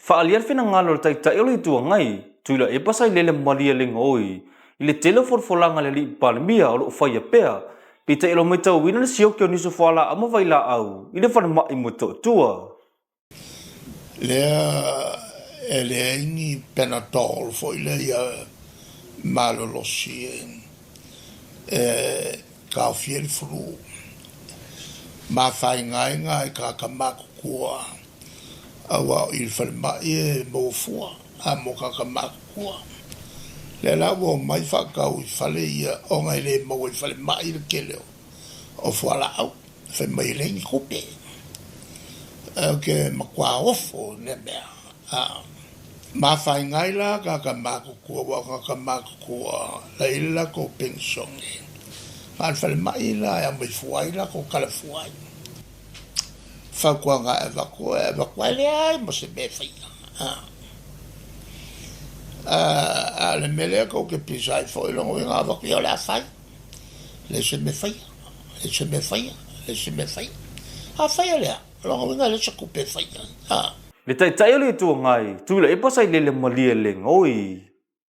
Faaalia le finagalo o le Taitai o le Itu Agai, Tuilaepa Sailele Malielegaoi, i le tele o folafolaga a le Alii Palemia o lo o faia pea, peitai o lo o matauina le sioki o nisi o fualaau ma vailaau i le falemai Motootua. Lea e leai ni Panadol foi lea ia malolosi e taofia ai le flu. Mafaigaaiga i tagata matutua aua o i le falemai e maua fua a mo tagata matutua. Lea la ua omai faatau i fale ia ona e le maua i falemai le tele o fualaau. Fai mai e leai ni tupe. Ae ou te matua ofo i lea mea. Mafaiga ai la tagata matutua, aua o tagata matutua la e i ai le latou penisione, na o le falemai la e aumai fua ai latou tala fua ai. Fautuaga e avatu, e avatu ai leai ma se mea e faia. A o le mea lea tou te pisa ai foi, lona uiga a avatu, ia o le a fai. Leai se mea e faia, leai se mea e faia, leai se mea e faia. A faia lea, o lona uiga e leai se tupe e faia ai. Le Taitai o le Itu Agai, Tuilaepa Sailele Malielegaoi.